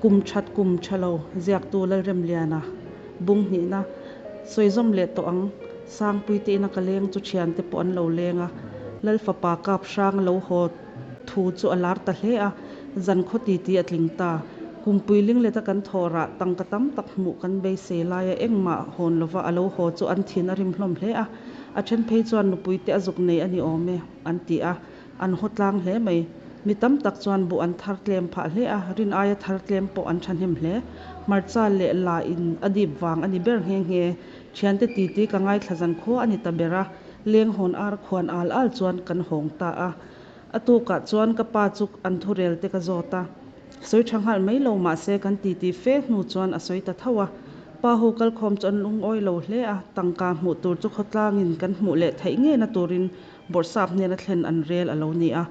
Kum that kum tha lo ziaktu Lalremliana bung hnihna sawi zawm leh tawh ang. Sangpui te ina ka leng chu thiante pawh an lo leng a, Lalfapa kap hrang lo haw thu chu a lar ta hle a, zan khaw titi a tling ta. Kumpui lingleta kan thawh rah tangka tam tak hmuh kan beisei laia engmah hawn lova a lo haw chu an thin a rim hlawm hle a, a then phei chuan nupui te a zuk nei a ni awm e an ti a, an haw tlang hle mai. Mi tam tak chuan buh an thar tlem phah hle a, rin aia thar tlem pawh an thahnem hle. Hmarcha leh la in a dip vang a ni ber nghe nghe. Thiante titi ka ngaithla zan khua a ni ta ber a, leng hawn ar khuan al al chuan kan hawng ta a. A tukah chuan ka pa chu an thurel te ka zawt a, sawi tha nghal mai lo mahse kan titi fe hnu chuan a sawi ta tho a. Pa ho kalkhawm chu an lungawi lo hle a, tangka hmuh tur chu khawtlangin kan hmuh leh theih ngeina turin Bawrhsap hnena thlen an rel a lo ni a.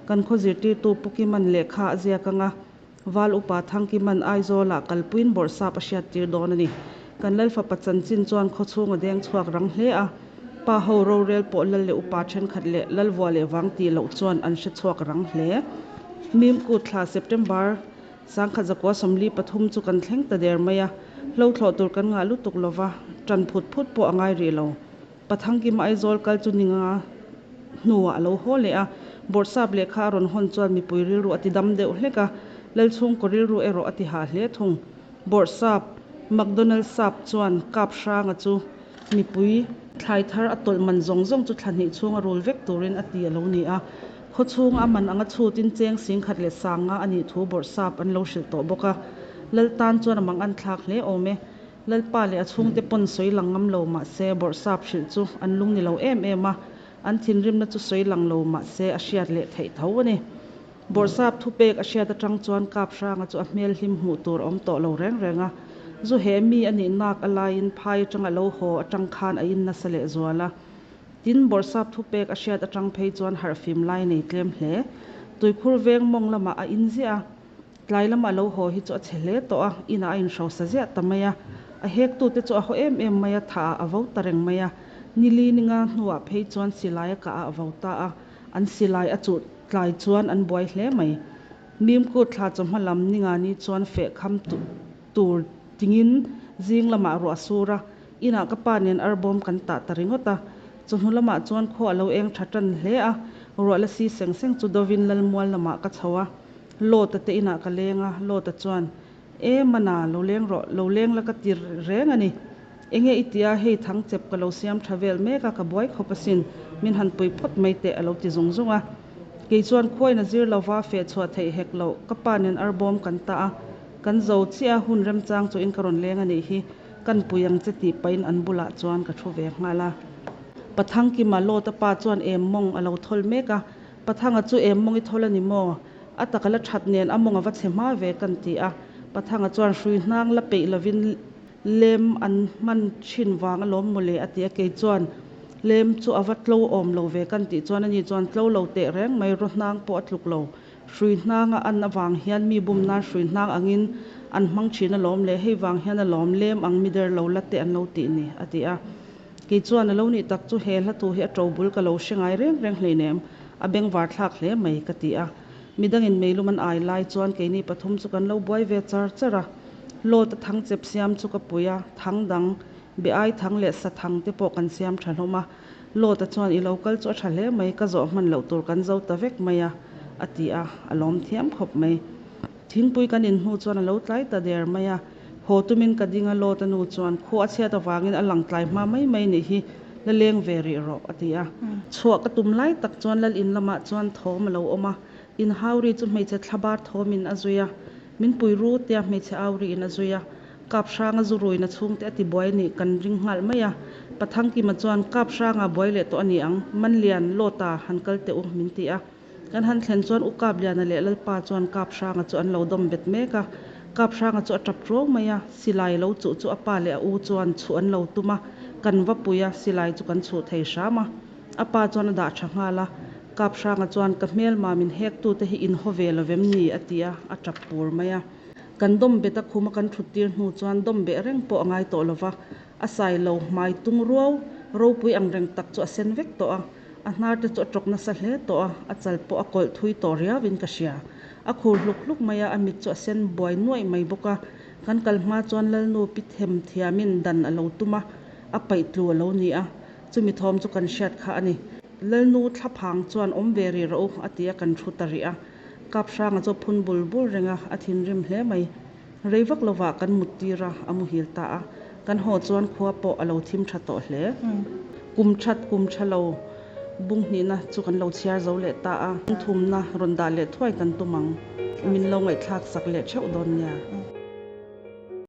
Kan khaw zirtirtu Pu Kiman lehkha a ziak anga Val Upa Thangkiman Aizawlah kalpuiin Bawrhsap a hriattir dawn a ni. Kan Lalfapa chanchin chuan khawchhung a deng chhuak rang hle a. Pa ho rorel pawh Lal leh Upa thenkhat leh Lalvua leh vang tih loh chuan an hre chhuak rang hle. Mimkut thla September 1943 chu kan thleng ta der mai a. Hlo thlawh tur kan ngah lutuk lova, tan phut phut pawh a ngai rih lo. Pathangkima Aizawl kal chu ni nga hnuah a lo haw leh a, Bawrhsap lehkha a rawn hawn chuan mipui rilru a ti dam deuh hlek a, Lalchhungkaw rilru erawh a ti hah hle thung. Bawrhsap, McDonald Sap chuan Kap Hranga chu mipui thlai thar a tawlh man zawng zawng chu thla hnih chhunga rul vek turin a ti a lo ni a, khaw chhunga a man anga chhutin cheng 1150 a nih thu Bawrhsap an lo hrilh tawh bawk a, Lal tan chuan a mang an thlak hle awm e. Lalpa leh a chhungte pawn sawi lang ngam lo mah se Bawrhsap hrilh chu an lung ni lo em em a, an thinrimna chu sawi lang lo mah se a hriat leh theih tho a ni. Bawrhsap thupek a hriat atang chuan Kaphranga chu a hmel hlim hmuh tur a awm tawh lo reng reng a, zu he mi a nih nak a laiin phai atanga lo haw atang khan a in nasa leh zual a. Tin, Bawrhsap thupek a hriat atang phei chuan harhfim lai nei tlem hle. Tuikhur veng mawng lamah a in ziah a. Tlai lama lo haw hi chu a chhe hle tawh a, inah a inhrosa ziah ta mai a. A hektute chu a haw em em mai a, thah ah a vo ta reng mai a. Nili ninga hnuah phei chuan silai a kah ah a vo ta a, an silai a chuh tlai chuan an buai hle mai. Mimkut thla chawhma lam ninga ni chuan feh kham tur tingin zing lamah ruah a sur a, inah ka pa nen arbawm kan tah ta ringawt a. Chawhnu lamah chuan khua a lo eng tha tan hle a, ruah la si seng seng chu dovin Lalmual lamah ka chho a. Lawta te inah ka leng a, Lawta chuan, E Mana, lo leng rawh, lo leng la ka ti reng a ni. Enge i tia, hei thang chep ka lo siam tha vel mek a, ka buai khawp asin, min han pui phawt mai teh a lo ti zung zung a. Kei chuan khuain a zir lova feh chhuah theih hek loh, ka pa nen arbawm kan ta a, kan zo chiah a, hun remchang chuhin ka rawn leng a nih hi, kan pui ang che tih pahin an bulah chuan ka thu ve nghal a. Pathangkima Lawta pa chuan em mawng a lo thawl mek a, Pathanga chu em mawng i thawl a ni maw? A taka la that nen a mawng a va chhe hma ve kan ti a. Pathanga chuan hrui hnang la peih lovin lem an hman thin vang alawm mawle a ti a. Kei chuan lem chu a va tlo awm lo ve kan tih chuan ani chuan tlo lo teh reng mai raw hnang pawh a tluk lo. Hrui hnanga an avang hian mi bum nan hrui hnang angin an hmang thin alawm le, hei vang hian alawm lem ang mi der lo la te an lo tih ni a ti a. Kei chuan a lo nih tak chu he hla thu hi a to bul ka lo hre ngai reng reng hleinem, a bengvar thlak hle mai ka ti a. Midangin meilum an ai lai chuan keini pathum chu kan lo buai ve char char a. Lawta thang chep siam chu ka pui a, thang dang, be ai thang leh sa thang te pawh kan siam tha hlawm a. Lawta chuan i lo kal chu a tha hle mai, ka zawh hman loh tur kan zo ta vek mai a, a ti a, a lawm thiam khawp mai. Thingpui kan inhnu chuan a lo tlai ta der mai a. Haw tumin ka ding a, Lawta nu chuan khua a chhiat avangin a lang tlai hma mai mai nih hi, la leng ve rih rawh, a ti a. Chhuah ka tum lai tak chuan lal in lamah chuan thawm a lo awm a, in hauri chu hmeichhe thlabar thawmin a zui a, min pui ru tia hmeichhe auriin a zui a, Kap Hranga zu ruina chhungte a ti buai nih kan ring nghal mai a. Pathangkima chuan Kap Hranga buai leh tawh a ni ang, Manlian, Lawta han kal teh u, min ti a. Kan han thlen chuan U Kapliana leh Lalpa chuan Kaphranga chu an lo dawm bet mek a. Kaphranga chu a tap ruau mai a, silai lo chuh chu a pa leh a u chuan chhuh an lo tum a, kan va pui a, silai chu kan chhuh thei hram a. A pa chuan a dah tha nghal a. Kaphranga chuan, Ka hmelma min hek tute hi in haw ve lo vem ni? a ti a, a tap pur mai a. Kan dawm bet a khuma kan thut tir hnu chuan dawm beh reng pawh a ngai tawh lo va, a sai lo hmai tung ruau ropui ang reng tak chu a sen vek tawh a. A hnar te chu a tawk nasa hle tawh a, a chal pawh a kawlh thui tawh riauin ka hria. A khur hluk hluk mai a, a mit chu a sen buai nuaih mai bawk a. Kan kal hma chuan Lalnu pi themthiamin dan a lo tum a, a paih tlu a lo ni a. Chumi thawm chu kan hriat kha a ni. Lalnu thlaphang chuan awm ve rih rawh u a ti a, kan thu ta rih a. Kaphranga chu a phun bul bul reng a, a thinrim hle mai. Rei vak lovah kan mut tir a, a muhil ta a. Kan haw chuan khua pawh a lo thim tha tawh hle. Kum that kum tha lo bung hnihna chu kan lo chhiar zo leh ta a. Thumna rawn dah leh thuai kan tum ang. Min lo ngaihthlak sak leh theuh dawn nia.